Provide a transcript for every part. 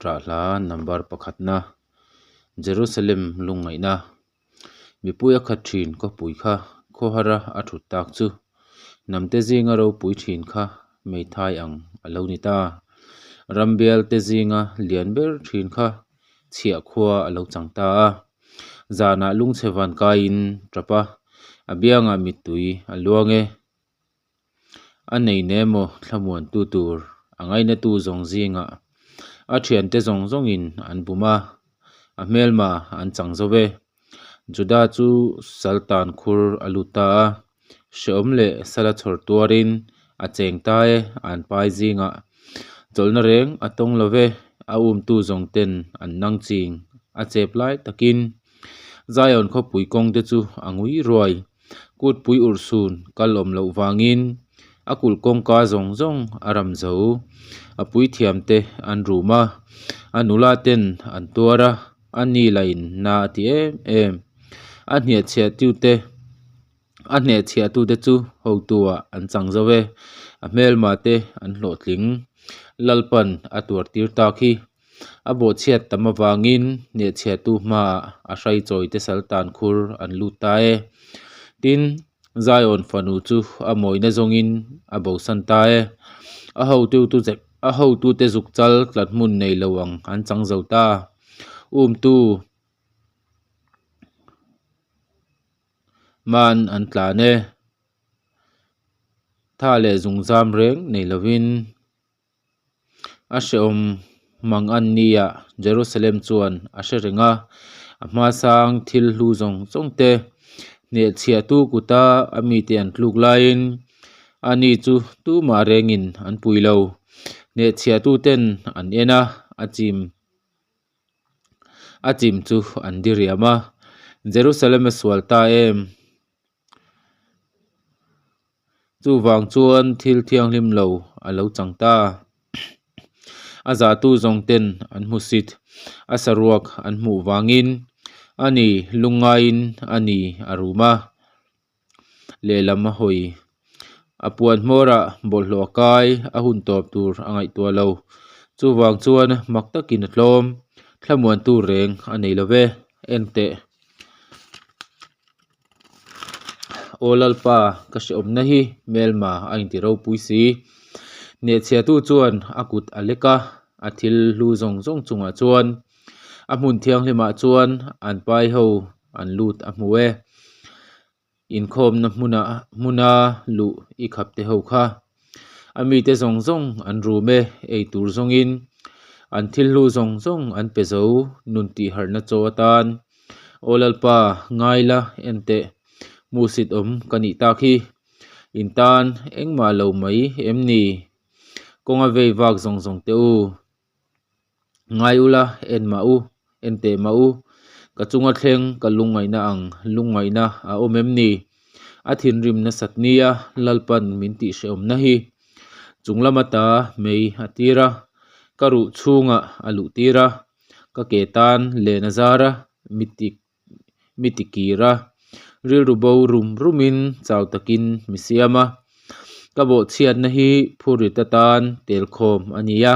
Ṭah hla number pakhatna, Jerusalem lungngaihna. Mipui a khat ṭhin khawpui kha khawhara a ṭhut tak chu hnamte zinga ropui ṭhin kha hmeithai ang a lo ni ta. Rambialte zinga lian ber ṭhin kha chhiah khua a lo chang ta a. Zanah lungchhe van kaiin ṭap a, a biangah mittui a luang e. A nei ne maw thlamuantu tur a ngainatu zawng zingah a thiante zawng zawngin an bum a, a hmelma an chang zo e. Juda chu sal tan khur a lut ta a, hrehawm leh sala chhawr tuarin a cheng ta e an pai zingah. Chawlhna reng a tawng lo ve, a umtu zawng ten an nang ching a chep lai takin Zion khawpui kawng te chu a ngui ruai. Kutpui urhsun kal awm loh vangin a kulh kawngka zawng zawng a ram zo. A puithiam te an rum a, a nula ten an tuar a, a ni lain na a ti em em. A hniahchhiahtute a hnehchhiahtute chu hotu-ah an chang zo e, a hmelma te an hlawhtling. Lalpan a tuar tir tak hi. A bawhchhiat tam avangin hnehchhiahtu hmaah a hraichawi te sal tan khur an lut ta e. Tin, Zion fanu chu a mawina zawngin a bosan ta e. A hotu a hotute zuk chal tlat hmun nei lo ang an chang zo ta. Umtu man an tlan e. Tha leh zungzam reng nei lovin. A hrehawm mang an nia, Jerusalem chuan a hre reng a, a hmasang thil hlu zawng zawng te hnehchhiahtu kuta a mite an tluk laiin ani chu tumah rengin an pui lo. Hnehchhiahtu ten an en a, a chim a chim chu an diriam a, Jerusalem a sual ta em? Chuvang chuan thil thianghlim lo a lo chang ta. A zahtu zawng ten an hmu sit, a saruak an hmuh vangin a ni lungngaiin a ni a rum a, lehlam a hawi. A puan hmawrah bawlhhlawh a kai, a hun tawp tur a ngaihtuah lo. Chuvang chuan mak takin a tlawm, thlamuantu reng a nei lo ve, en teh. Aw Lalpa, ka hrehawmna hi hmelma a inti ropui si. Hnehchhiahtu chuan a kut a lek a, a thil hlu zawng zawng chungah chuan a hmun thianghlimah chuan an pai ho an lut a hmu e. Inkhawmna hmuna hmuna luh i khap te ho kha. A mite zawng zawng an rum e, ei tur zawngin an thil hlu zawng zawng an pe zo nun tihharhna chaw atan. Aw Lalpa, ngai la, en teh, hmuhsit awm ka nih tak hi. In tan engmah lo mai em ni? Kawnga vei vak zawng zawng teh u. Ngai ula, en mah u, en teh mah u. Ka chunga thleng ka lungngaihna ang lungngaihna a awm em ni? A thinrim nasat nia Lalpan min tihhrehawmna hi. Chung lama ta mei a tir a, ka ruh chhungah a luh tir a. Ka ke tan len a zar a, mi ti mi ti kir a, rilru bo rum rumin chau takin mi siam a. Ka bawhchhiatna hi phurrit atan tel khawm a ni a,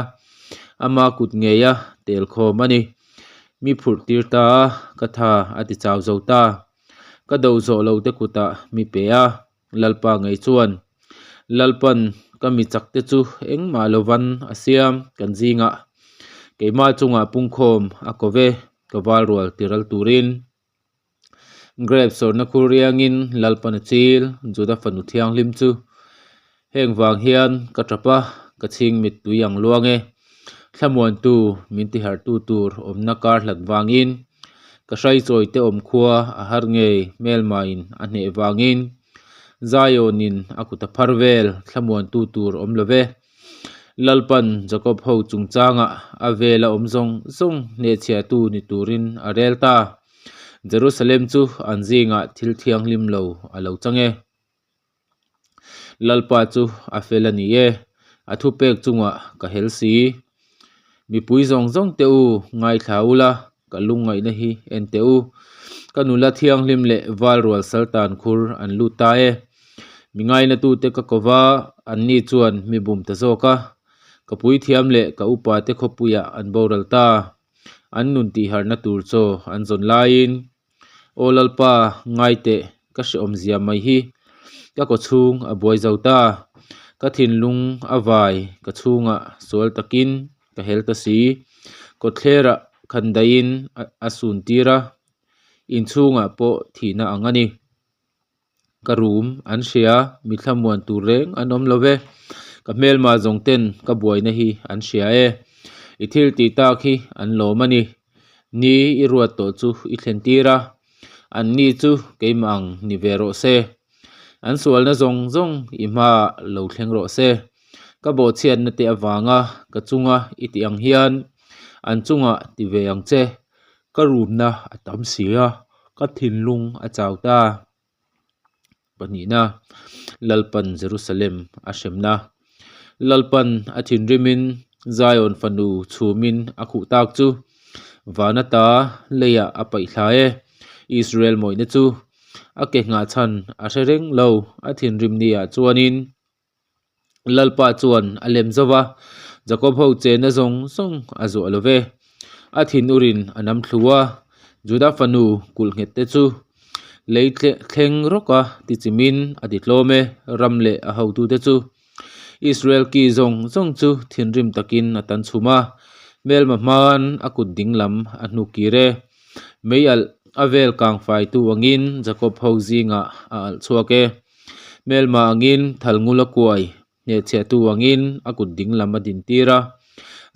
ama kut ngeia tel khawm a ni. Mi phurh tir ta a, ka tha a ti chau zo ta. Ka do zawh lo te kutah mi pe a, Lalpa ngei chuan, Lalpan ka mi chak te chu engmah lovan a siam kan zingah keimah chungah pungkhawm a ko ve ka val rual ti ral turin. Grape sawrna khur riangin Lalpan a chil Juda fanu thianghlim chu heng vang hian ka tap a, ka chhing mittui ang luang e. Thlamuantu min tiharhtu tur awmna kar hlat vangin ka hraichawi te awm khua a har ngei hmelmain a hneh vangin Zion-in a kut a phar vel thlamuantu tur awm lo ve. Lalpan Jacob ho chungchangah a vela awm zawng zawng hnehchhiahtu ni turin a rel ta. Jerusalem chu an zingah thil thianghlim lo a lo chang e. Lalpa chu a fel a ni e, a thupek chungah ka hel si. Mipui zawng zawng te u ngaithla ula, ka lungngaihna hi en teh u. Ka nula thianghlim leh val rual sal tan khur an lut ta e. Mi ngainatute ka ko va, anni chuan mi bum ta zawk a. Ka puithiam leh ka upate khawpuiah an boral ta. An nun tihharhna tur chaw an zawn laiin, Aw Lalpa, ngai teh, ka hrehawmzia mai hi. Ka kawchhung a buai zo ta. Ka thinlung a vai, ka chhungah sual takin ka hel ta si. Kawtthlerah khandaihin a suntir a, inchhungah pawh thihna ang a ni. Ka rum an hria, mi thlamuan tur reng an awm lo ve. Ka hmelma zawng ten ka buaina hi an hria e. I thil tih tak hi an lawm a ni. Ni i ruat tawh chu i thlen tir a, an ni chu keimah ang ni ve rawh se. An sualna zawng zawng i hmaah lo thleng rawh se. Ka bawhchhiatna te avanga ka chunga i tih ang hian an chungah ti ve ang che. Ka rumna a tam si a, ka thinlung a chau ta. Pahnihna, Lalpan Jerusalem a hremna. Lalpan a thinrimin Zion fanu chhumin a khuh tak chu van ata leiah a paih thla e. Israel mawihna chu a ke nghah chhan a hre reng lo, a thinrim niah chuanin Lalpa chuan a lem zo va, Jakob ho chenna zawng zawng a zuah lo ve. A thin urin a nam thlu a, Juda fanu kulh nghet te chu lei thleng rawk a ti chimin a ti tlawm e, ram leh a hotute chu. Israel ki zawng zawng chu thinrim takin a tan chhum a, hmelma hmaan a kut dinglam a hnuk kir e. Mei alh a vel kang faitu angin Jakob ho zingah a alh chhuak e. Hmelma angin thalngul a kuai, hnehchhiahtu angin a kut ding lam a din tir a.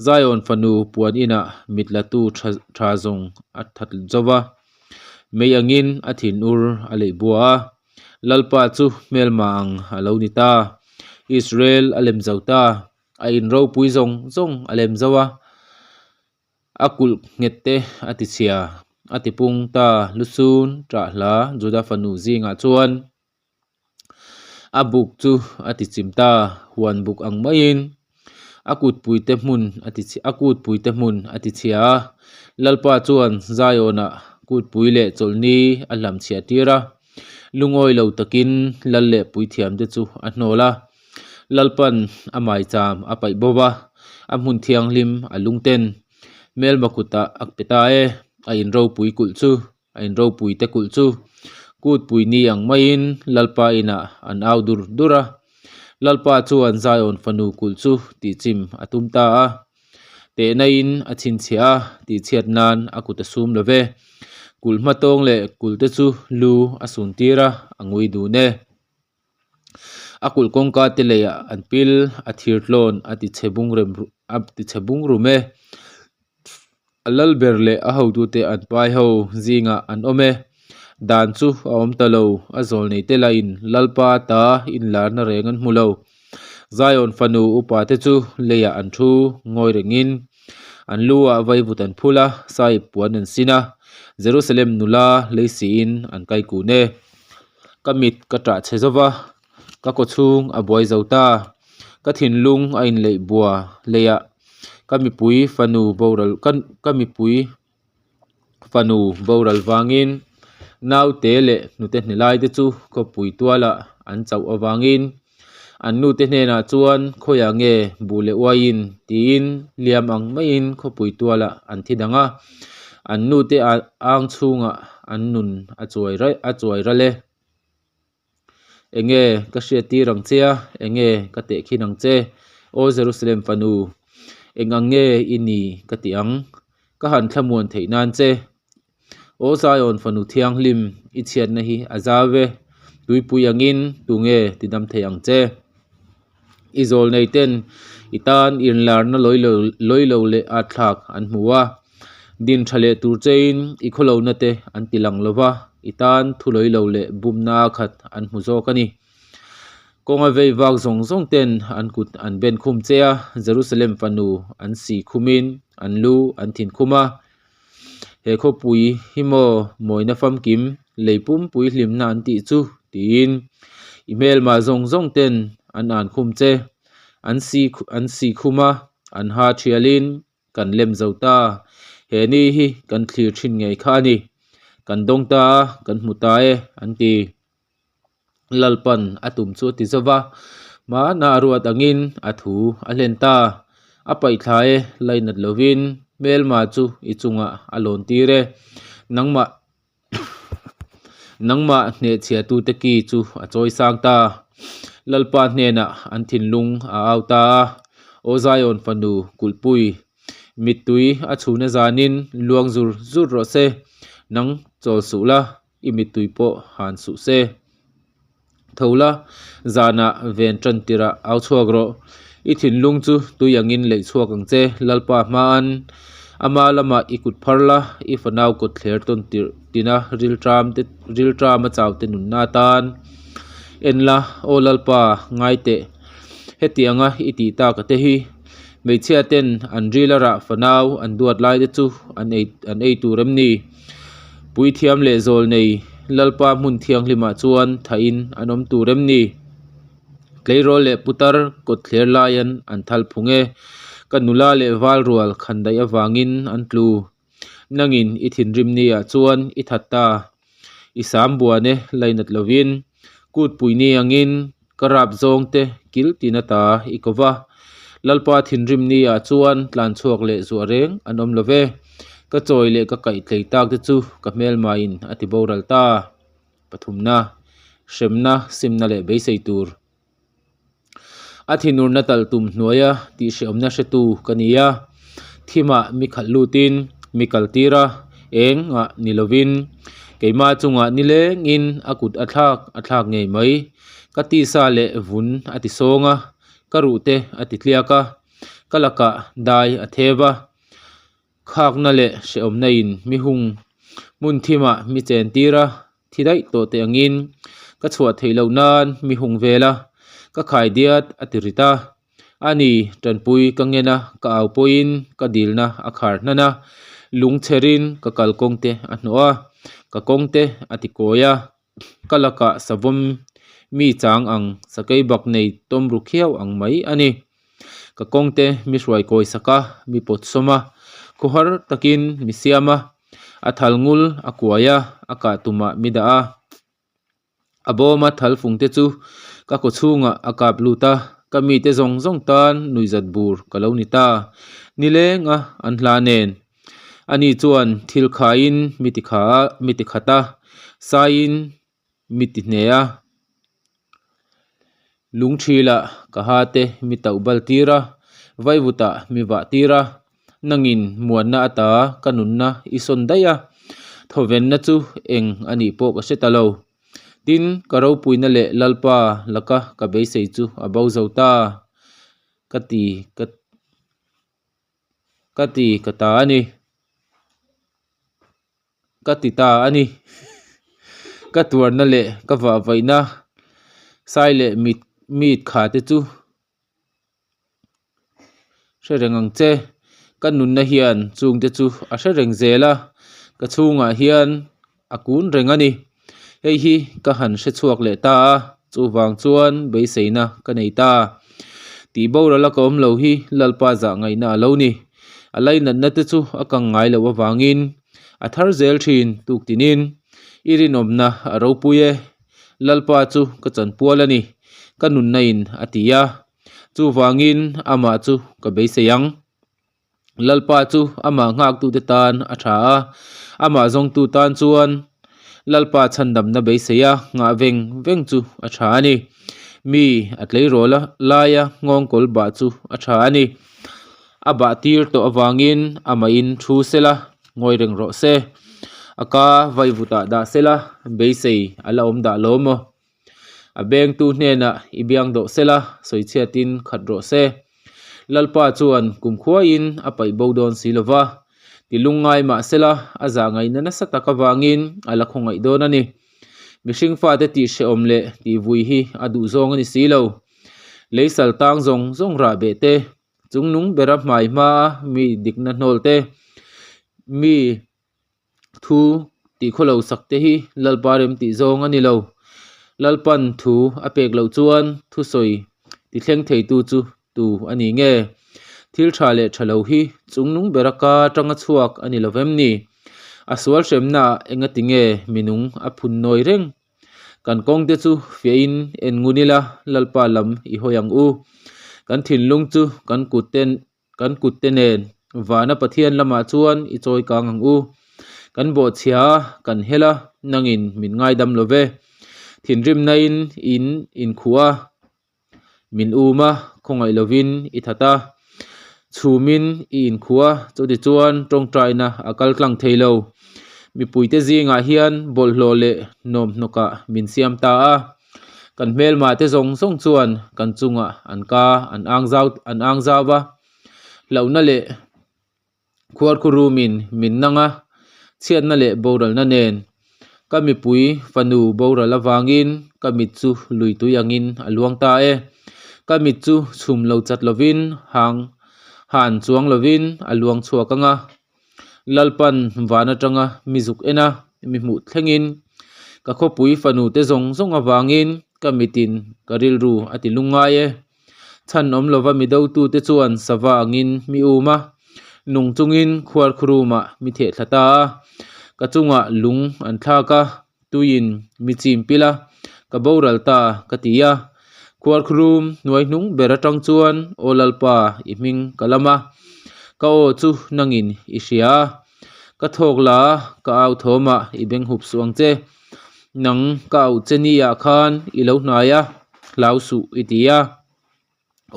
Zion fanu puan inah mit latu tha tha zawng a that zo va, mei angin a thinur a leih bua a. Lalpa chu hmelma ang a lo ni ta, Israel a lem zo ta, a inropui zawng zawng a lem zo a. A kulh nghet te a ti chhia, a ti pung ta lusun ṭah hla Juda fanu zingah chuan a buk chu a ti chim ta, huan buk ang maiin a kutpui te hmun a ti a kutpui te hmun a ti chhia a. Lalpa chuan Zion-ah kutpui leh chawlhni a hlam chhiah tir a, lungawi lo takin lal leh puithiam te chu a hnawl a. Lalpan a maicham a paih bo va, a hmun thianghlim a lungten hmelma kutah a pe ta e, a inropui kulh chu, a inropui te kulh chu kutpui ni ang maiin Lalpa inah an au dur dur a. Lalpa chuan Zion fanu kulh chu tihchim a tum ta a, tehnain a chhinchhiah a, tihchhiat nan a kut a sum lo ve. Kulh hmatawng leh kulh te chu lu a suntir a, a ngui dun e. A kulh kawngka te leiah an pil a thir tlawn a ti chhe bung rem a ti chhe bung rum e. A lal ber leh a hotute an pai ho zingah an awm e. Dan chu a awm ta lo, a zawl nei te lahin Lalpa ta inlarna reng an hmu lo. Zion fanu upa te chu leiah an thu ngawi rengin an lu ah vaivut an phul a, sahip puan an sin a, Jerusalem nula lei siin an kai kun e. Ka mit ka ṭah chhe zo va, ka kawchhung a buai zo ta. Ka thinlung a inleih bua leiah ka mipui fanu boral ka ka mipui fanu boral vangin naute leh hnute hne lai te chu khawpui tualah an chauh avangin an nute hnenah chuan khawiah nge buh leh uaiin tiin liam ang maiin khawpui tualah an thi dang a, an nute ang chhungah an nun a chuai raih a chuai ral e. Enge ka hriat tir ang che a, enge ka tehkhin ang che, Aw Jerusalem fanu, eng ang nge i ni ka ti ang, ka han thlamuan theih nan che. Aw Zion fanu thianghlim, i chhiatna hi a zau e, tuipui angin tunge tidam thei ang che? I zawl nei ten i tan inlarna lawi lo leh at thlak an hmu a, din tha leh tur chein i khawlohna te an ti lang lo va, i tan thu lawi lo leh bumna khat an hmu zawk a ni. Kawnga vei vak zawng zawng ten an kut an ben khum che a, Jerusalem fanu an si khumin an lu an thin khum a. He khawpui hi maw mawina famkim lei pumpui hlimna an tih chu tiin i hmelmah zawng zawng ten an an khum che, an si an si khum a, an ha thialin kan lem zo ta. He ni hi kan thlir thin ngei kha a ni. Kan dawng ta a, kan hmu ta e an ti. Lalpan a tum chu a ti zo va, hmana a ruat angin a thu a hlen ta. A paihthla e, lainat lovin hmelma chu i chungah a lawn tir e. Nangmah Nangmah hnehchhiahtute ki chu a chawi sang ta. Lalpa hnenah an thinlung a au ta a, Aw Zion fanu kulhpui, mittui a chhuna zanin luang zur zur rawh se, nang chawl suh la, i mittui pawh han suh se. Tho la, zanah ven tan tirah au chhuak rawh. I thinlung chu tui angin leih chhuak ang che, Lalpa hmaan. Ama lamah i kut phar la, i fanau kawt thler tawn tirh tina rilṭam te rilṭama chau te nunna atan en la, Aw Lalpa, ngai teh. Hetianga i tih tak a te hi, hmeichhia ten an ril a rah fanau an duat lai te chu an ei an ei tur em ni? Puithiam leh zawl nei Lalpa hmun thianghlimah chuan thain an awm tur em ni? Tleirawl leh putar kawt thler laiin an thal phung e. Ka nula leh val rual khan daih avangin an tlu. Nangin i thinrim niah chuan i that ta. I sam buan e lainat lovin kutpui ni angin ka rap zawng te kil tin ata i ko va. Lalpa thinrim ni ah chuan tlan chhuak leh zuah reng an awm lo ve. Ka chawi leh ka kaih tlei tak te chu ka hmelmain a ti boral ta. Pathumna, hremna, simna leh beisei tur. A thinurna talh tum hnuaia tihhrehawmna hretu ka ni a, thimah mi khalh lutin mi kal tir a, eng ah ni lovin keimah chungah nilengin a kut a thlak a thlak ngei mai. Ka tisa leh vun a ti sawng a, ka ruh te a ti tliak a, ka lakah dai a theu a, Khakna leh hrehawmna in mi hung hmun thimah mi chen tir a, thi daih tawh teh angin ka chhuah theih loh nan mi hung vel a, ka khai diat a ti rit a. A ni, tanpui ka ngen a, ka au pawhin ka dilna a khar hnan a, lung chherin ka kalkawng te a hnawh a, ka kawng te a ti kawi a, ka lakah savawm mi chang ang sakei bak nei tawm ru khiau ang mai a ni. Ka kawng te mi hruai kawi sak a, mi pawt sawm a, khawhar takin mi siam a, a thal ngul a kuai a, a kah tumah mi dah a. A bawma thal fung te chu ka kaw chhungah a kap lut a, ka mite zawng zawng tan nuihzat bur ka lo ni ta. Nileng a an hla nen. Ani chuan thil khaiin mi ti kha a, mi ti khat a, saiin mi ti hne a. Lungṭhilah ka ha te mi tauh bal tir a, vaivutah mi vah tir a, nangin muanna ata ka nunna i sawn daih a, thawvenna chu eng a nih pawh ka hre ta lo. Tin, ka ropuina leh Lalpa laka ka beisei chu a bo zo ta ka ti ka Ka ti ka ta a ni. Ka ti ta a ni. Ka tuarna leh ka vahvaihna sai leh mit mit kha te chu hre reng ang che. Ka nunna hian chung te chu a hre reng zel a, ka chhungah hian a kun reng a ni. Hei hi ka han hre chhuak leh ta a, chuvang chuan beiseina ka nei ta. Tih boral a ka awm lo hi Lalpa zah ngaihna a lo ni. A lainatna te chu a kang ngai loh avangin a thar zel thin tuk tinin i rinawmna a ropui e. Lalpa chu ka chanpual a ni, ka nunna in a ti a. Chuvangin amah chu ka beisei ang. Lalpa chu amah nghaktute tan a tha a, amah zawngtu tan chuan Lalpa chhandamna beisei a nghah veng veng chu a tha a ni. Mi a tleirawl laia nghawngkawl bah chu a tha a ni. A bah tir tawh avangin amahin thu sela ngawi reng rawh se. A ka vaivutah dah sela beisei a la awm dah lo maw? A bengtu hnenah i biang dawh sela, sawichhiatin khat rawh se. Lalpa chuan kumkhuaiin a paih bo dawn si lo va, ti lungngai mah sela a zah ngaihna nasa tak avangin a la khawngaih dawn a ni. Mihring fate tih hrehawm leh tih vui hi a duh zawng a ni si lo. Lei sal tang zawng zawng rah beh te, chungnung bera hmai hmaa mi dikna hnawl te, mi Thu tih khaw lo sak te hi Lalpa rem tih zawng a ni lo. Lalpan thu a pek loh chuan thusawi ti thleng theitu chu tu a ni nge? Thil tha leh tha lo hi chungnung bera ka atanga chhuak a ni lo vem ni? A sual hremnaah engati nge minung a phun nawi reng? Kan kawng te chu fiahin en ngun ila Lalpa lam i hawi ang u. Kan thinlung chu kan kut ten. Kan kutte nen vana Pathian lamah chuan i chawi kang ang u. Kan bawhchhia a, kan hel a, nangin min ngaidam lo ve. Thinrimnain in inkhuh a, min um a, khawngaih lovin i that a. Chhumin i inkhuh a, chutichuan tawngtaina a kal tlang thei lo. Mipuite zingah hian bawlhhlawh leh hnawmhnawkah min siam ta a. Kan hmelmahte zawng zawng chuan kan chungah an ka an ang zau an ang zau va, hlauhna leh khuarkhurumin min nang a, chhiatna leh boralna nen. Ka mipui fanu boral avangin ka mit chu lui tui angin a luang ta e. Ka mit chu chhum lo chat lovin hang han chuang lovin a luang chhuak ang a. Lalpan van atanga mi zuk en a, mi hmuh thlengin ka khawpui fanu te zawng zawng avangin ka mitin ka rilru a ti lungngai e. Chhan awm lova mi dotute chuan sava angin mi um a, nung chungin khuarkhurumah mi theh thla ta a, ka chungah lung an thlak a, tuiin mi chim pil a, ka boral ta ka ti a. Khuarkhurum hnuai hnung ber atang chuan Aw Lalpa i hming ka lam a, ka aw chu nangin i hria a, ka thawk la a, ka au thawmah i beng hup suh ang che. Nang ka auh che ni ah khan i lo hnai a, hlau suh i ti a.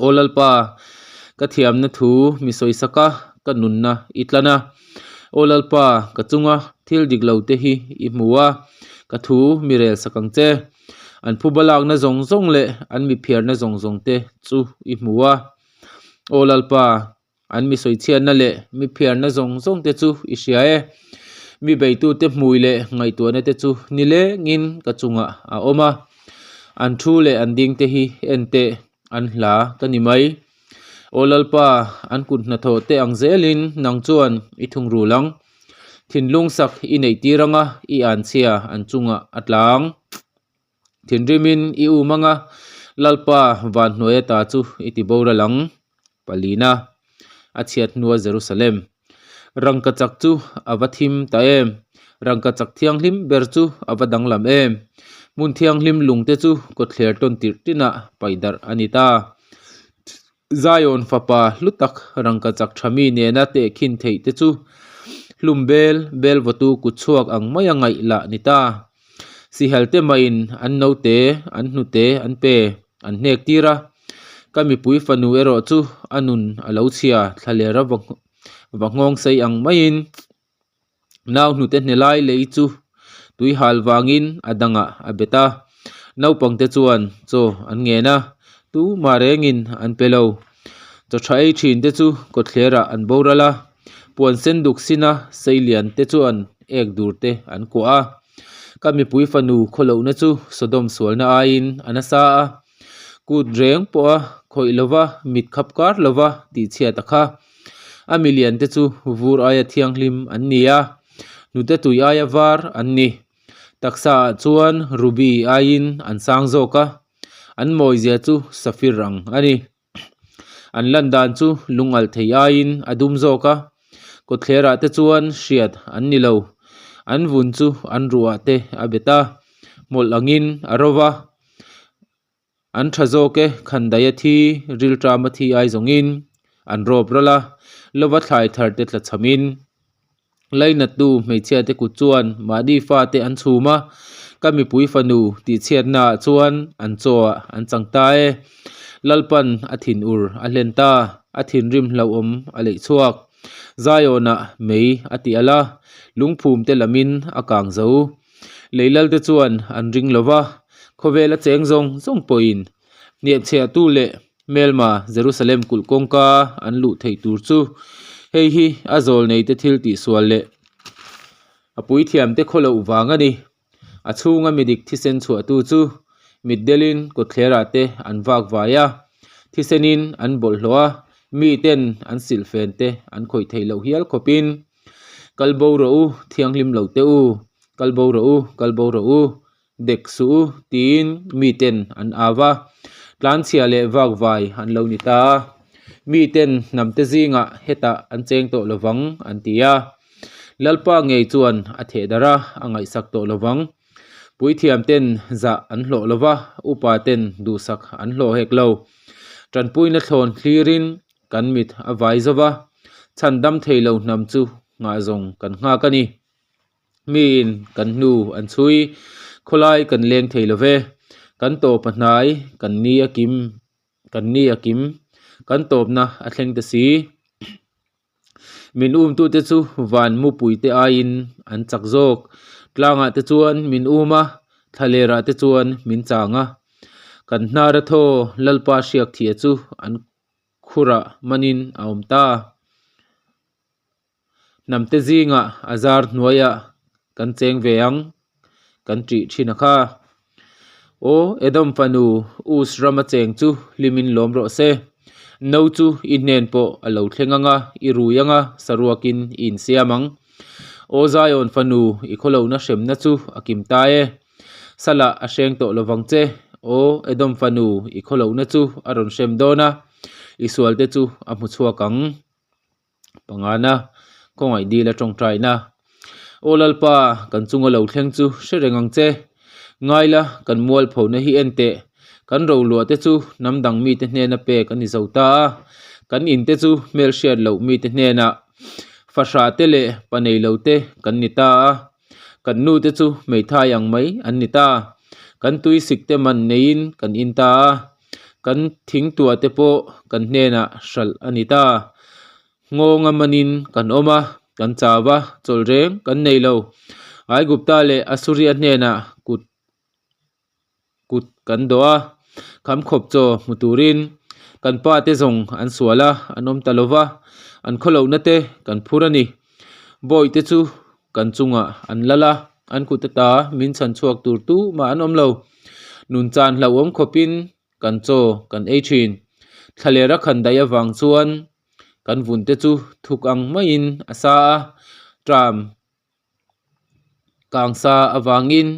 Aw Lalpa, ka thiamna thu mi sawi sak a, ka nunna i tlan a. Aw Lalpa, ka chunga thil dik lo te hi i hmu a, ka thu mi rel sak ang che. An phuba lakna zawng zawng leh an mi phiarna zawng zawng te chu i hmu a. Aw Lalpa, An mi sawichhiatna leh mi phiarna zawng zawng te chu i hria e. Mi beitute hmui leh ngaihtuahna te chu nilengin ka chungah a awm a. An thu leh an ding te hi en teh an hla ka ni mai. Aw Lalpa, an kut hnathawh te ang zelin nang chuan i thungrul ang. Thinlung sak i neih tir anga i anchhia an chungah a tlang. Thinrimin i um anga Lalpa van hnuai ata chu i ti boral ang. Palina, a chhiat hnua Jerusalem. Rangkachak chu a va thim ta em? Rangkachak thianghlim ber chu a va danglam em? Hmun thianghlim lungte chu kawtthler tawn tirh tinah paih darh a ni ta. Zion fapa hlu tak rangkachak tha mi nena tehkhin theih te chu hlum bel bel vawtu kut chhuak ang maia ngaih lah ni ta. Sihal te mahin an note, an hnute an pe, an hnek tir a. Ka mipui fanu erawh chu a nun a lo chhia thlalera va nghawng sei ang maiin Nau hnute hne lai lei chu tui hal vangin a dangah a bet a, naupangte chuan chaw an ngen a, tumah rengin an pe lo. Chaw tha ei thin te chu kawtthlerah an boral a, puan sen duk sina seilian te chuan ek dur te an kuah a. Ka mipui fanu khawlohna chu Sodom sualna aiin a nasa a, kut reng pawha khawih lova mit khap kar lova tihchhiat a kha. A milian te chu vur aia thianghlim an ni a, hnute tui aia var an ni. Taksa ah chuan ruby aiin an sang zawk a, an mawizia chu safir ang a ni. An lan dan chu lungalh thei aiin a dum zawk a, kawtthler ah te chuan hriat an ni lo. An vun chu an ruah te a bet a, hmawlh angin a ro va. An tha zawk e, khandaih a thi, rilṭam a thi ai zawngin an rawp ral a, lova thlai thar te tla chhamin. Lainattu hmeichhia te kut chuan mahni fate an chhum a, ka mipui fanu tihchhiatna ah chuan an chaw ah an chang ta e. Lalpan a thinur a hlen ta, a thinrim hlauhawm a leih chhuak. Zion-ah mei a ti alh a, lungphum te lamin a kang zo. Leilal te chuan an ring lo va, khawvel a cheng zawng zawng pawhin hniahchhiahtu leh hmelma Jerusalem kulh kawngka an luh theih tur chu hei hi a zawlneite thil tihsual leh a puithiamte khawloh vang a ni. A chhunga midik thisen chhuahtu chu mitdelin kawtthlerah te an vak vai a, thisenin an bawlhhlawh a, miten an silhfen te an khawih theih loh hial khawpin Kal bo rawh u, thianghlim lo teh u, kal bo rawh u, kal bo rawh u, dek suh u, tiin miten an au a. Tlanchhia leh vakvai an lo ni ta a, miten hnamte zingah hetah an cheng tawh lovang an ti a. Lalpa ngei chuan a theh darh a, a ngaihsak tawh lovang. Puithiam ten zah an hlawh lova, upa ten duhsak an hlawh hek lo. Tanpuina thlawn thlirin. Kan mit a vai zo va, chhan dam thei lo hnam chu nghah zawng kan nghak a ni. Miin kan hnu an chhui, khawlai kan leng thei lo ve. Kan tawp a hnai, kan ni a kim, kan ni a kim, kan tawpna a thleng ta si. Min umtute chu van mupuite aiin an chak zawk. Tlangah te chuan min um a, thlalerah te chuan min chang a. Kan hnara thaw Lalpa hriak thia chu an khurah manin a awm ta. Hnamte zingah a zar hnuaiah kan cheng ve ang kan ṭih ṭhin a kha. Aw Edom fanu Us rama cheng chu hlimin lawm rawh se. No chu i hnen pawh a lo thleng ang a, i rui ang a, saruakin i insiam ang. Aw Zion fanu i khawlohna hremna chu a kim ta e. Salah a hreng tawh lovang che. Aw Edom fanu i khawlohna chu a rawn hrem dawn a, i sualte chu a hmu chhuak ang. Pangana, khawngaih dil a tawngtaina. Aw Lalpa, kan chunga lo thleng chu hre reng ang che. Ngaila, kan mualphona hi en teh. Kan roluah te chu hnam dang mite hnena pek a ni zo ta a. Kan in te chu hmelhriat loh mite hnenah fahrah te leh pa nei lo te kan ni ta a. Kan nu te chu hmeithai ang mai an ni ta. Kan tui sik te man neiin kan in ta a, kan thingtuah te pawh kan hnenah hralh a ni ta. Ngawng a manin kan awm a, kan chau a, chawlh reng kan nei lo. Aigupta leh Asuria hnenah kut kut kan dawh a, kham khawp chaw hmu turin kan pa te zawng an sual a, an awm ta lo va, an khawlohna te kan phur a ni. Bawi te chu kan chungah an lal a, an kut ata min chhan chhuak tur tu mah an awm lo. Nun chan hlauhawm khawpin kan chaw kan ei thin. Thlaler a khan daih avang chuan kan vun te chu thuk ang maiin a sa a, tram Kangsa avangin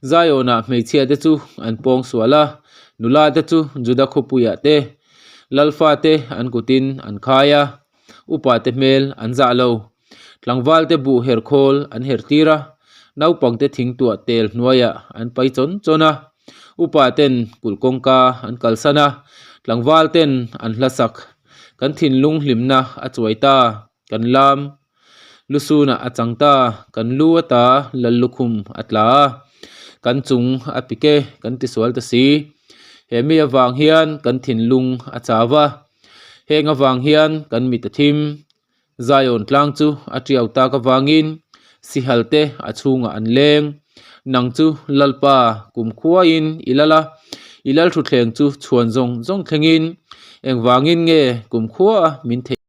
Zion-ah hmeichhia te chu an pawng sual a, nula te chu Juda khawpuiah te, Lalfa te an kutin an khai a, upa te hmel an zah lo. Tlangval te buh her khawl an her tir a, naupang te thingtuah tel hnuaiah an pai chawn chawn a, upa ten kulh kawngka an kalsan a, tlangval ten an hlasak. Kan thinlung hlimna a chuai ta, kan lam. Lusunah a chang ta, kan lu ata lal lukhum a tla a, kan chung a pik e, kan tisual ta si. He mi avang hian kan thinlung a chau a, heng avang hian kan mit a thim. Zion tlang chu a tiau tak avangin sihal te a chhungah an leng. Nang chu Lalpa kum khuaiin i lal a, i lalthutthleng chu chhuan zawng zawng thlengin engvangin nge kum khua min theih?